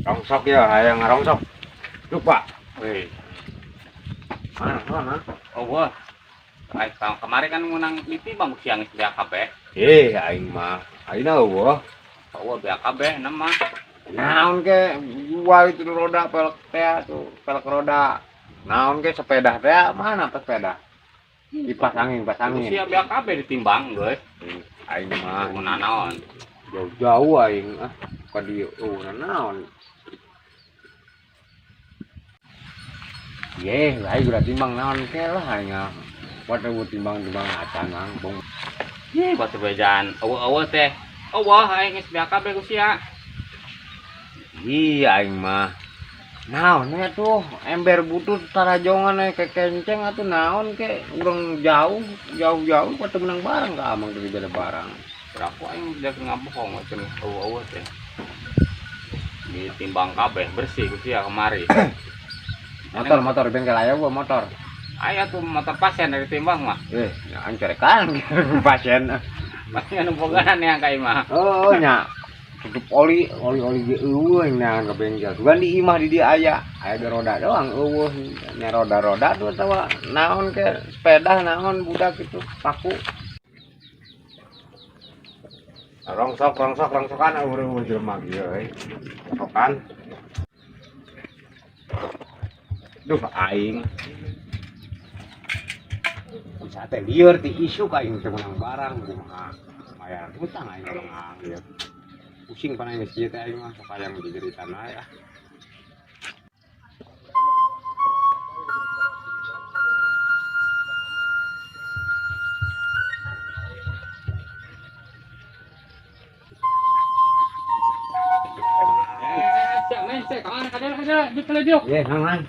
Rongsok ya, hayang ngarongsok. Lupa. Wih, Mana mana? oh wah. Ay, kemarin kan menang ditimbang siang BAKB. Eh, aing mah. Aing eueuh. Oh, BAKB nama. Naon ke jual itu roda pelek teh tuh, pelek roda. Naon ke sepeda teh mana sepeda? Kipas angin, kipas angin. Usia BAKB ditimbang, guys. Aing mah Guna naon. jauh-jauh aing ah ka dieu eueuh naon. Ye, aing udah timbang naon ke lah aing ah. Waduh timbang-timbang acan angpung. Ye, batu bejaan. Eueuh-eueuh teh. Oh, wah, aing geus BAKB usia. Iya aing mah. Naon ya tuh ember butut tarajongan aya ke kenceng atuh naon ke urang jauh jauh-jauh pada menang barang ka amang teu beda barang. Berapa aing udah ngabohong cenah eueuh-eueuh teh. Ditimbang kabeh bersih usia kemari. Motor motor bengkel aya gua motor. Aya tuh motor pasien dari timbang mah. Eh, nya aing corekan pasien. Pasti anu bogaan yang ka imah. Oh nya tutup oli oli oli ge eueuh nya ke bengkel. Sugan di imah di dia aya aya ge roda doang eueuh nya roda-roda tuh atawa naon ke sepeda naon budak itu paku. Rongsok rongsok rongsokan eueuh jelema kieu euy. Rongsokan. Duh aing. Bisa teh lieur ti isuk aing teh menang barang kumaha. Bayar hutang aing menang ieu. Pusing pan aing geus kieu teh aing mah sok hayang dijeritan wae ah. Eh, siap men, siap. Kamana kadel kadel, di juk. Ye, nang nang.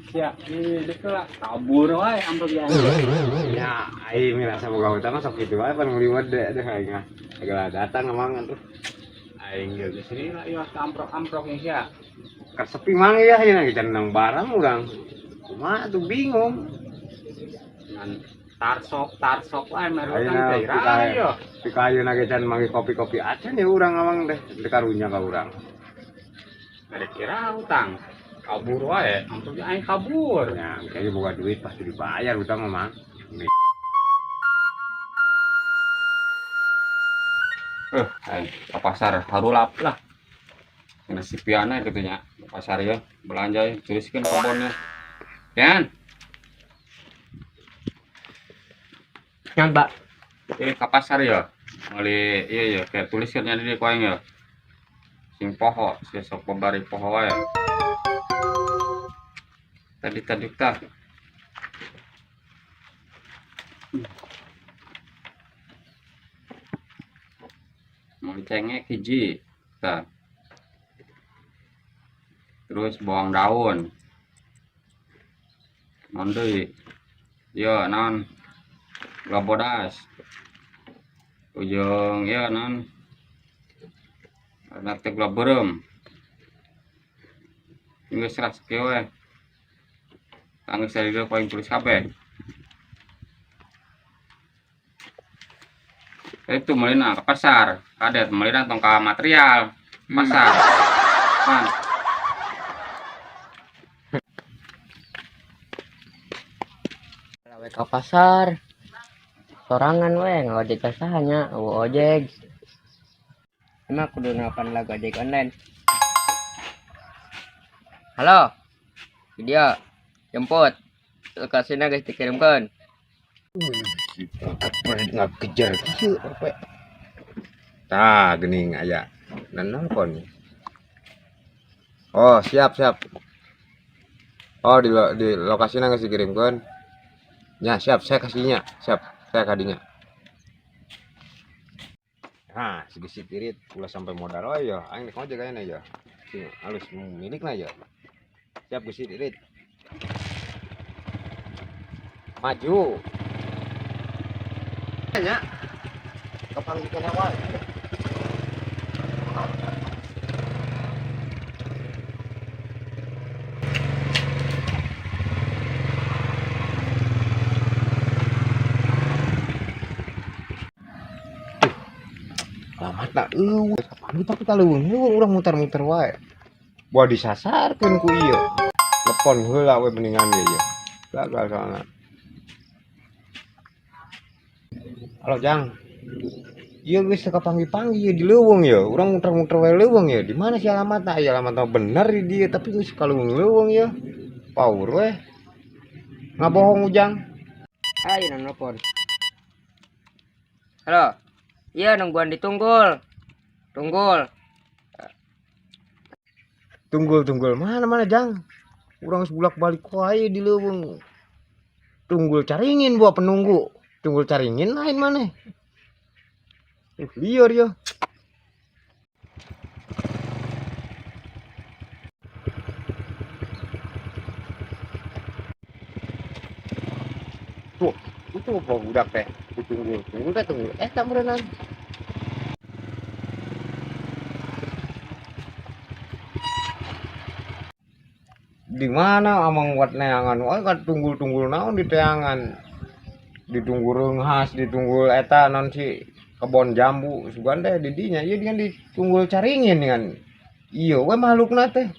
Siap, di lah. Kabur wae ambil dia. Ya, aing ngerasa boga hutang mah sok kitu wae pan ngeliwet deh deh aing mah. Segala datang emang atuh. Aing ge Di sini lah iya amprok-amprok nih sia. kesepi mang ya ieu lagi can nang barang urang. Kumaha tuh bingung. Ngan tarsok tarsok wae merutan Ayeuna teh rayo. pika ayeuna ge can manggih kopi-kopi acan ya urang amang deh teu karunya ka urang. Ada kira hutang. Kabur wae, amprok aing kabur. Ya, kayaknya boga duit pasti dibayar hutang mah, Mang. Aing ke pasar harulap lah. Kena si piana gitu nya. Ke pasar ya, belanja ya, tuliskeun kebonnya. Pian, Ngan, Pak. eh ke pasar ya. Meuli iya ya, kayak tuliskeun nya di ku aing ya. Sing poho, si sok babari poho wae. Tadi tadi tah. Meuli cengek hiji. Tah. Terus bawang daun. Non deui. Ieu naon? Gula bodas. Ujung ieu naon? Ada teh gula beureum. Geus lah sakieu we. Tanggeus dari dieu paling tulis kabeh. Itu meulina ke pasar. Kadet meulina tong ka material. Pasar. Pan. Lawe ka pasar. Sorangan we ngojek ka saha nya, eueuh ojek. Emang kudu nelpon lagu ojek online. Halo. Video jemput. Lokasina geus dikirimkeun. Ngakejar kieu apa? Tah geuning aya. Dan nelpon. Oh, siap, siap. Oh, di lokasina geus dikirimkeun. Ya, siap, saya kasihnya. Siap, saya kadinya. Nah, segi pirit ulah sampai modal oh ya, aing rek ngojek ayeuna ya. Sing halus milikna ya. Siap geus irit. Maju. Nya. Kapan dikena wae. Lama tak eueuh, kapan kita leuweung urang muter-muter wae. Buah disasarkeun ku ieu. Telepon heula we mendingan ge ieu. Gagal soalna. Halo Jang. Ieu geus teu kapanggih-panggih ieu di leuweung ieu. Urang muter-muter wae leuweung ieu. Di mana sih alamatna? Aya alamatna bener di dieu tapi geus ka leuweung-leuweung ieu. Paur we. Ngabohong Ujang. Ayo nelpon. Halo. Iya nungguan di Tunggul. Tunggul. Tunggul-tunggul mana-mana Jang. Urang geus bolak-balik wae di leuweung. Tunggul caringin buah penunggu. Tunggul caringin lain maneh. Liar ya. Tuh, itu apa budak teh? Tunggul, tunggul teh tunggul. Eh, tak berenang. Di mana amang buat neangan? Wah, kan tunggul-tunggul naon di teangan. Ditunggu reunghas, ditunggul eta non si kebon jambu sugan teh di dinya ieu dengan ditunggul caringin dengan ieu we makhlukna teh.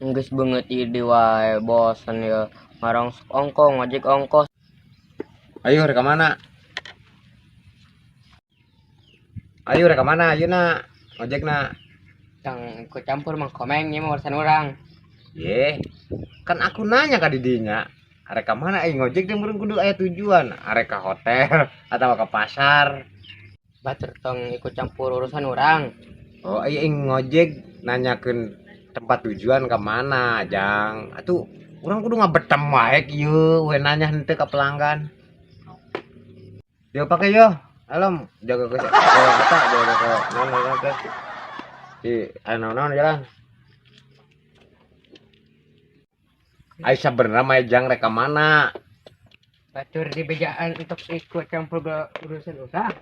Geus beungeut ieu deui wae bosen ya. Ngarong ongko ngojek ongkos. Ayo rek ka mana? Ayo rek ka mana ayeuna? Ojekna. Tang ikut campur Mang Komeng ieu mah urusan urang. Ye, kan aku nanya ka didinya. Arek ka mana aing ngojek teh meureun kudu aya tujuan. Arek ka hotel atau ka pasar. Batur tong ikut campur urusan urang. Oh, iya aing ngojek nanyakeun tempat tujuan ka mana, Jang. Atuh urang kudu ngabetem wae kieu we nanya henteu ka pelanggan. Yo pake yo. Alam jaga ke eta jaga ke naon teh. Di aya naon jalan. Aisyah bener mah Jang rek ka mana? Batur di bejaan untuk ikut campur ke urusan urang.